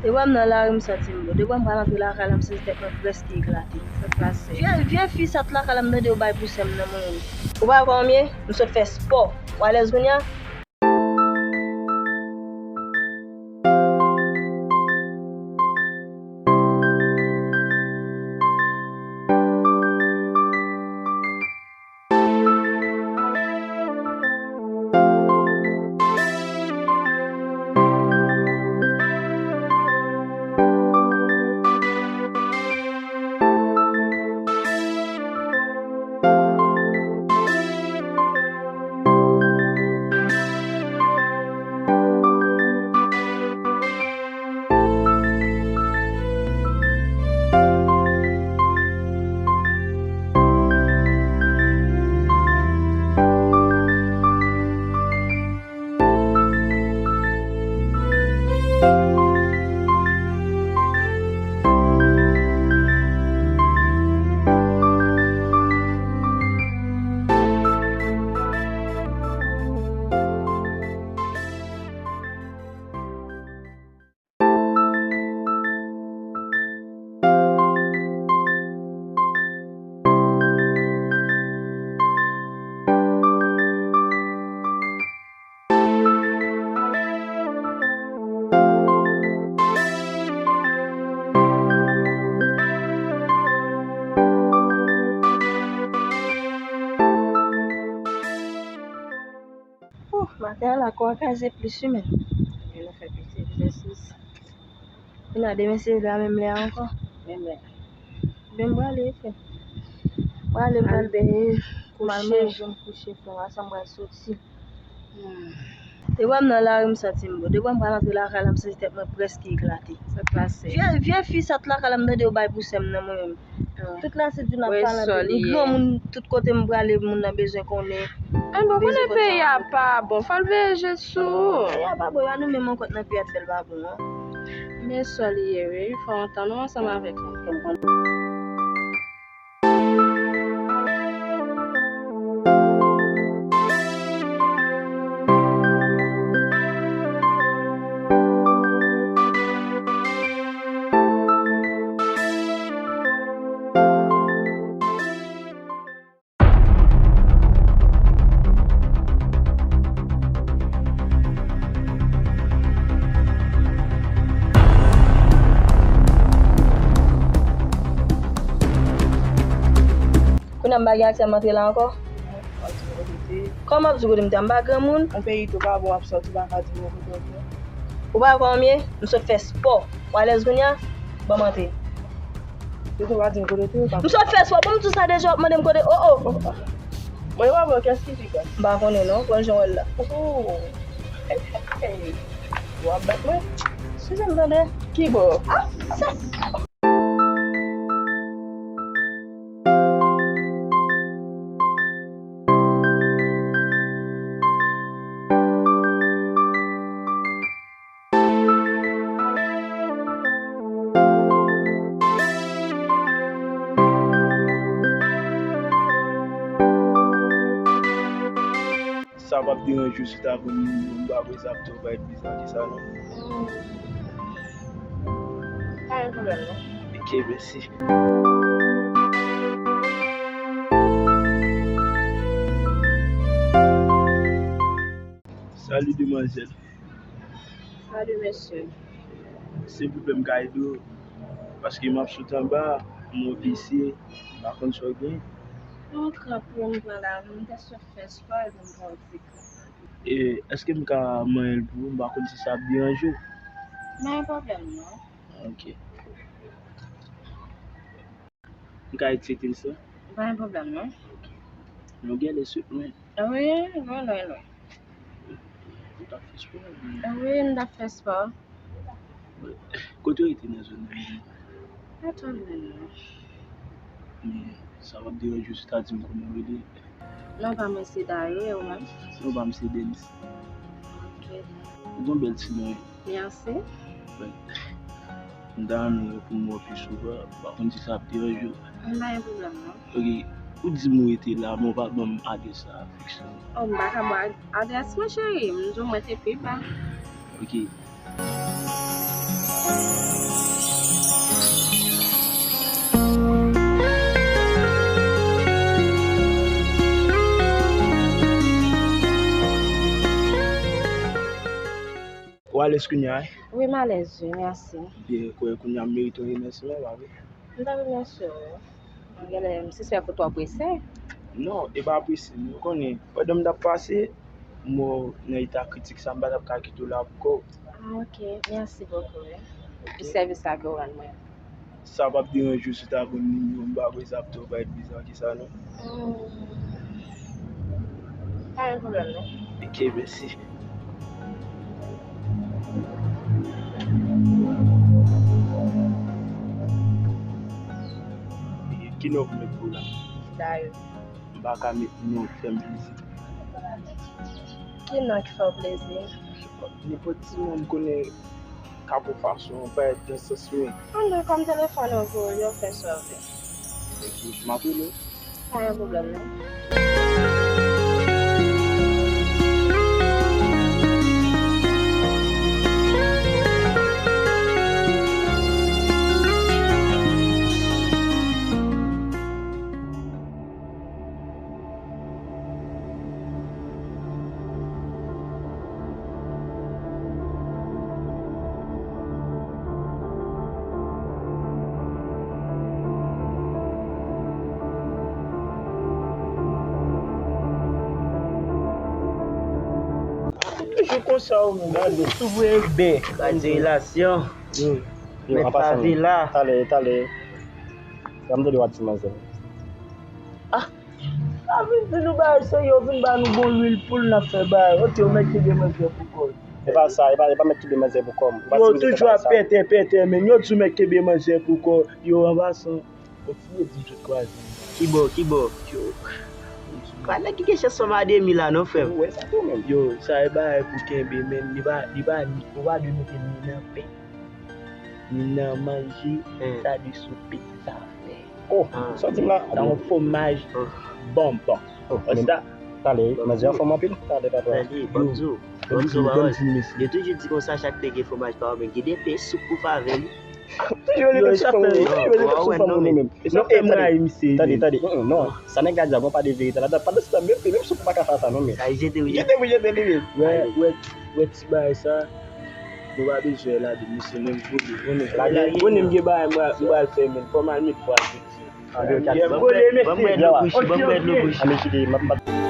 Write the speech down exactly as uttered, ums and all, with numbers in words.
Depi m nan lari, m santi m bon. Depi m pral antre lakay la, m santi tèt mwen prèske eklate. Sa k pase? Vye, vye fi, sa t lakay la, m tande yo bay pou sè m nan mwen menm. Ou pa wè kòman m ye? M sot fè spò. Ou alèz kounye a? Ouh, maten an la, kò a kraze plis wi, men. Men nou fè piti egzèsis. Kounye a demen se la menm lè a ankò. Menm lè. Ben, m prale, frè. Prale, m pral benyen. Kouche. Kouche, m kouche, frè. Sa m pral soti. Hmm. Depi m nan lari, m santi m bon. Depi m pral antre lakay la, m santi tèt mwen prèske eklate. Sa k pase? Vye, vye fi, sa t lakay la, m tande yo bay pou sè m nan mwen menm. Tout la se di n ap pale anpil. Granmoun, tout kote m prale, moun nan bezwen konnen. An, bon, konnen peyi a pa bon, fò l veye je sou. Peyi a pa bon, e pa nou menm ankò k nan peyi a t fè l pa bon an. Men sa li ye, wi, fò w tann ou ansanm avèk li. Kounye a m pa gen aksè m antre la ankò? Kòman ap di kote m te? M pa granmoun. Yon peyi tou pa bon, w ap sòti, w pa ka di mwen kote w te. Ou pa wè kòman m ye? M sot fè spò. Ou alèz kounye a? Ban m antre. Yo tou pa di m kote w te, yo pa. M sot fè spò. Bon, m di w sa deja, w ap mande m kote. Oh, oh. Mwen, yo pa bon, kès ki fi sa? M pa konnen non, pran jan w wè l la. Oh. Hey, hey, hey. Yo ap bat mwen. Eskize m tande. Ki bò? Ah, sa. Sa p ap deranje w si w ta konn m pa vre sa ap tou bay bizan ki sa non. Pa gen pwoblèm non. Ok, mèsi. Salut demoiselle. Salut monsieur. Silvouplè, m ka ede w? Paske m ap sot anba, m wè w visye, m pa konn sa w gen. Non, tranpri, m pran lavi, m te sot fè spò epi m pran yon ti kran. E, èske m ka manyen l pou ou? M pa konn si sa ap deranje w. Pa gen pwoblèm non. Ok. M ka etire sa? Pa gen pwoblèm non. Nou genlè sot lwen. Wi, lwen, lwen, lwen. Ou t ap fè spò? Wi, m t ap fè spò. Kote w rete nan zòn nan menm? Pa twò lwen non. Men sa p ap deranje w si w ta di m kòman w rele? Non pa mwen se Dayo, e ou menm? Non pa m se Denis. Ok. Ou gen bèl ti non wi. Mèsi. M ta renmen pou m wè w pi souvan, m pa konn si sa ap deranje w. M pa gen pwoblèm non. Ok, ou di m ou rete la, men w pa ban m adrès la fiks non. Oh, m pa ka ba w adrès mwen cheri, m di w mwen te pi ba. Ok. Alèz kounye a, wi? Wi, m alèz, wi, mèsi. Byen, kwè kounye a m merite yon remèsiman, pa vre? M ta remèsye w, wi. Mwen genlè, m sispèk ou twò prese. Non, e pa prese, non, ou konnen, pandan m t ap pase, m wè w nan eta kritik sa, m pa t ap ka kite w la pou kò w. Ah, ok, mèsi bokou, wi. Ok. Pou sèvis la ke w rann mwen. Sa p ap deranje w si w ta konn nimewo m, m pa kwè sa ap twò parèt biza ke sa, non. Hmm. Pa gen pwoblèm, non. Ok, mèsi. E ki non pou met pou la? Dayou. M pa ka met non k fè m plezi. Ki non ki fè w plezi? Nenpòt ti non m konnen k ap yon fason, pa èt nan sans mwen. Anben, kòm telefòn ou pou yo fè sa w vle. Ok, m ap rele w. Pa gen pwoblèm, non. Toujou konsa ou menm, gade, sou vre bè. Gade relasyon. Yo, yo, an pasan, talè, talè. Sa m tande w ap di manzè. Ah, sa vin di nou bagay serye, yo vin ba nou bon lwil poul n ap fè bagay. Ok, ou mèt kenbe manzè pou kò w. E pa sa, e pa, e pa mèt kenbe manzè pou kò m. Yo toujou ap pètè, pètè, men yo di w mèt kenbe manzè pou kò w. Yo, an pasan, yon ti betiz tout kwaze. Kibò, kibò? Yo. Pa nèg ki gen chans fanm a demi la, non, frè m. Ou wè sa tou menm. Yo, sa e bagay pou kenbe, men li pa, li pa, ou pa dwe mete li nan pen. Ni nan manje, sa di soupe, sa fè. Oh, sa w di m la? Sa yon fwomaj bonbon. Oh, men talè, manzè an fòm anpil. Talè, patwon. Tande, ban m di w, ban m di w pawòl. Yo toujou di konsa, chak pen gen fwomaj pa w, men gen de pen soup pou favè li. Toujou rele pen soup fanm, toujou rele pen soup fanm nou menm. Non, e, tande, tande, tande, non, sa nèg la di a, gon pa de verite ladan. Pandan se tan, menm, menm soup pa ka fè sa, non, men. Sa, jete, wi. Jete, wi, jete, li menm. Wè, wè, wè ti bagay sa. Nou pa bezwen lage misye menm pou li, konnen. Lage, konnen m gen bagay m pral, m pral fè menm. Fò m al met bwa sou ti. Ban m bwè dlo bouch, ban m bwè dlo bouch. Anben, kite, m ap, m ap